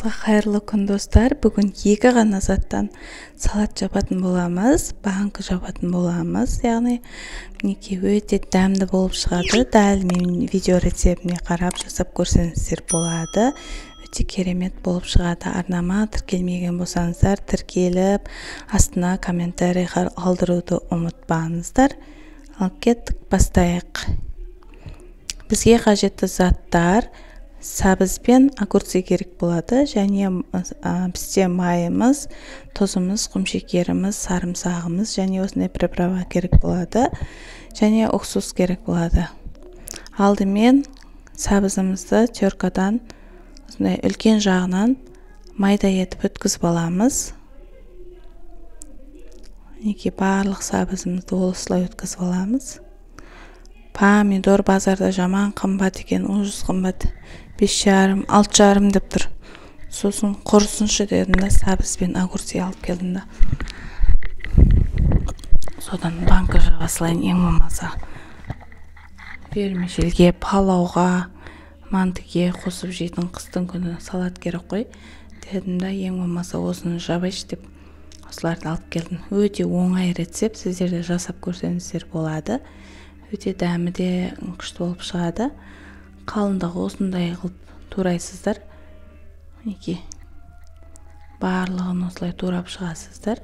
Баршаңызға қайырлы күн, достар. Бүгін екі ғана заттан салат жабатын боламыз, банка жабатын боламыз. Яғни мінекей өте дәмді болып шығады. Дәл менің видео рецептіне қарап жасап көрсеңіздер болады. Өте керемет болып шығады. Арнама тіркелмеген болсаңыздар, тіркеліп, астына комментарий қалдыруды ұмытпаңыздар. Ал кеттік, бастайық. Бізге қажетті заттар: сәбіз бен огурцы керек болады, және пісте майымыз, тұзымыз, құмшекеріміз, сарымсағымыз және осындай приправа керек болады, және уксус керек болады. Алдымен сәбізімізді теркадан осындай үлкен жағынан майда етіп өткізіп аламыз. Мінекей барлық сәбізімізді осылай өткізіп аламыз. Помидор базарда жаман қымбат екен, ужас қымбат. 5,5, 6,5 деп тұр. Сосын құрысыншы дедім да, сәбіз бен огурцы алып келдім да. Содан банка жаба салайын, ең болмаса. Вермишельге, палауға, мантыге қосып жейтін қыстың күні салат керек қой дедім да, ең болмаса осыны жабайыншы деп осыларды алып келдім. Өте оңай рецепт, сіздер де жасап көрсеңіздер болады. Өте дәмі де күшті болып шығады. Қалыңдығы осындай қылып турайсыздар. Мінекей барлығын осылай турап шығасыздар.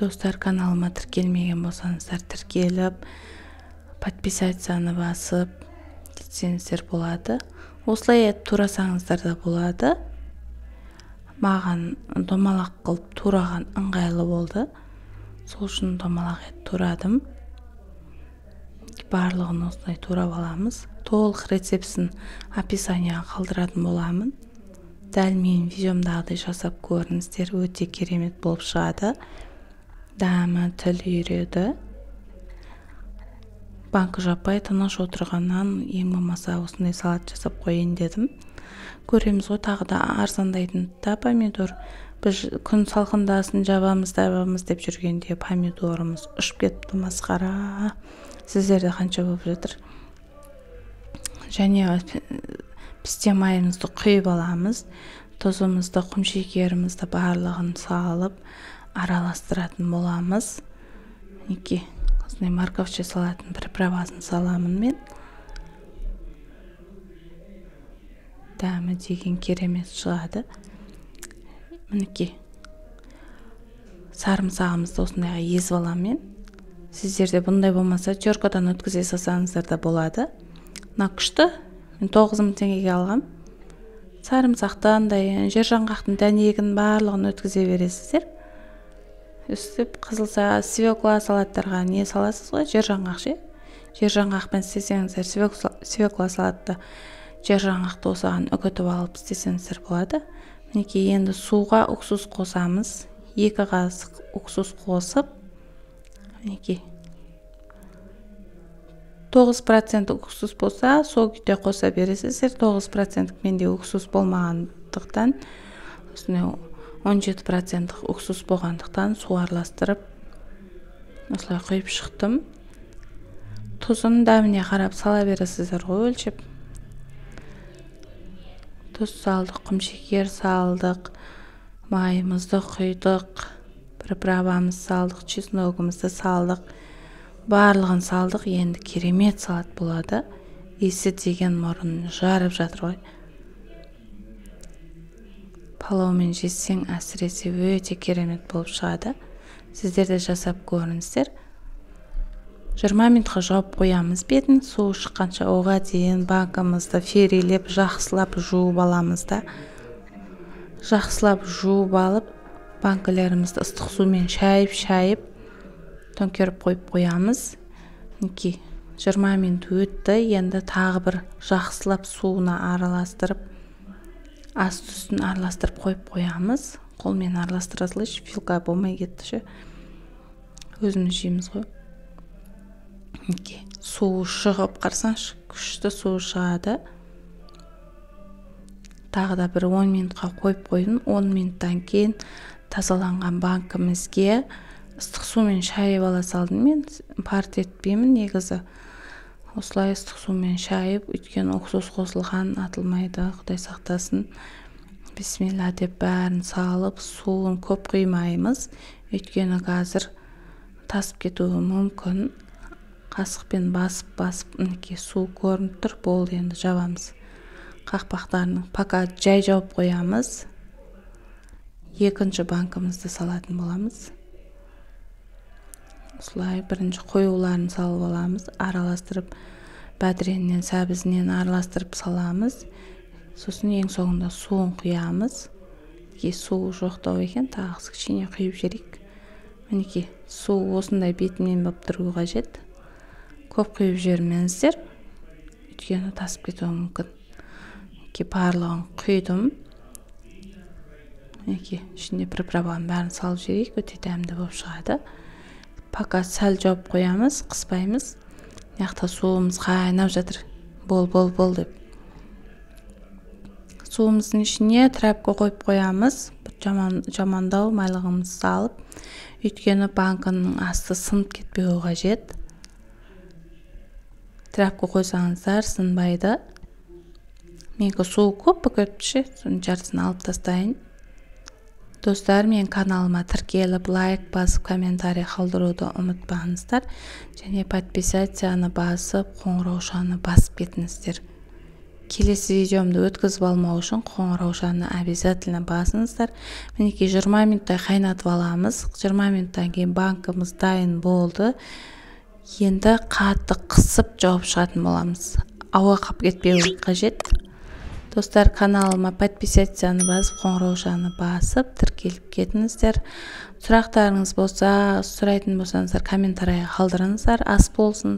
Достар, каналыма тіркелмеген болсаңыздар, тіркеліп, подписаться-ны басып кетсеңіздер болады. Осылай етіп турасаңыздар да болады. Маған домалақ қылып тураған ыңғайлы болды. Сол үшін домалақ етіп турадым. Барлығын осылай турап аламыз. Толық рецептісін описанияға қалдыратын боламын. Дәл менің видеомдағыдай жасап көріңіздер, өте керемет болып шығады. Дәмі тіл үйіреді. Банка жаппай тыныш отырғаннан ең болмаса осындай салат жасап қояйын дедім. Көреміз ғой, тағы да арзандайтын да помидор. Біз күн салқындасын жабамыз жабамыз деп жүргенде помидорымыз ұшып кетті, масқара. Сіздерде қанша болып жатыр? Және пісте майымызды құйып аламыз. Тұзымызды, құмшекерімізді барлығын салып араластыратын боламыз. Мінекей осындай морковша салатын приправасын саламын мен. Дәмі деген керемет шығады. Мінекей сарымсағымызды осындайға езіп аламын мен. Сіздерде бұндай болмаса теркадан өткізе салсаңыздар да болады. Мына күшті, мен 9000 теңгеге алғам. Сарымсақты андай жер жаңғақтың дәнегін барлығын өткізе бересіздер. Үстіп қызылса свекла салаттарға не саласыз ғой, жер жаңғақ ше. Жер жаңғақпен істесеңіздер свекла салатты жер жаңғақты осыған үгітіп алып істесеңіздер болады. Мінекей енді суға уксус қосамыз. 2 қасық уксус қосып, мінекей 9% уксус болса, сол күйде қоса бересіздер. 9% менде уксус болмағандықтан, осындай 17% уксус болғандықтан су араластырып осылай құйып шықтым. Тұзын дәміне қарап сала бересіздер ғой, өлшеп. Тұз салдық, құмшекер салдық, майымызды құйдық, приправамызды салдық, чесногымызды салдық, барлығын салдық. Енді керемет салат болады. Иісі деген мұрын жарып жатыр ғой. Палаумен жесең әсіресе өте керемет болып шығады. Сіздер де жасап көріңіздер. 20 минутқа жауып қоямыз бетін, суы шыққанша. Оға дейін банкамызды ферилеп жақсылап жуып аламыз да. Жақсылап жуып алып, банкаларымызды ыстық сумен шайып-шайып төңкеріп қойып қоямыз. Мінекей 20 минут өтті. Енді тағы бір жақсылап суына араластырып, асты үстін араластырып қойып қоямыз. Қолмен араластыра салайыншы, вилка болмай кетті ше. Өзіміз жейміз ғой. Мінекей суы шығып, қарасаңшы, күшті суы шығады. Тағы да бір 10 минутқа қойып қойдым. 10 минуттан кейін тазаланған банкімізге ыстық сумен шайып ала салдым мен. Парт етпеймін негізі. Осылай ыстық сумен шайып, өйткені уксус қосылған, атылмайды, Құдай сақтасын. Бисмилля деп бәрін салып, суын көп құймаймыз, өйткені қазір тасып кетуі мүмкін. Қасықпен басып-басып, мінекей, су көрініп тұр. Болды, енді жабамыз. Қақпақтарын пока жай жауып қоямыз. Екінші банкамызды салатын боламыз. Осылай бірінші қоюларын салып аламыз, араластырып, бәдіреннен, сәбізінен араластырып саламыз. Сосын ең соңында суын құямыз. Мінекей, су жоқтау екен, тағы кішкене құйып жіберейік. Мінекей, су осындай бетімен болып тұру қажет. Көп құйып жібермеңіздер, өйткені тасып кетуі мүмкін. Мінекей, барлығын құйдым. Мінекей, ішінде приправаның бәрін салып жіберейік, өте дәмді болып шығады. Пока сәл жауып қоямыз, қыспаймыз. Мына жақта суымыз қайнап жатыр. Бол, бол, бол деп. Суымыздың ішіне тряпка қойып қоямыз. Жаман, жамандау майлығымызды салып, өйткені банкінің асты сынып кетпеуі қажет. Тряпка қойсаңыздар, сынбайды. Менікі суы көп болып кетіпті ше, соның жартысын алып тастайын. Достар, мен каналыма тіркеліп, лайк басып, комментарий қалдыруды ұмытпаңыздар және подписацияны басып, қоңыраушаны басып кетіңіздер. Келесі видеомды өткізіп алмау үшін қоңыраушаны обязательно басыңыздар. Мінекей, 20 минуттай қайнатып аламыз. 20 минуттан кейін банкіміз дайын болды. Енді қатты қысып жауып шығатын боламыз, ауа қап кетпеуі қажет. Достар, каналыма подписацияны басып, қоңыраушаны басып, тіркеліп кетіңіздер. Сұрақтарыңыз болса, сұрайтын болсаңыздар, комментарийға қалдырыңыздар. Ас болсын.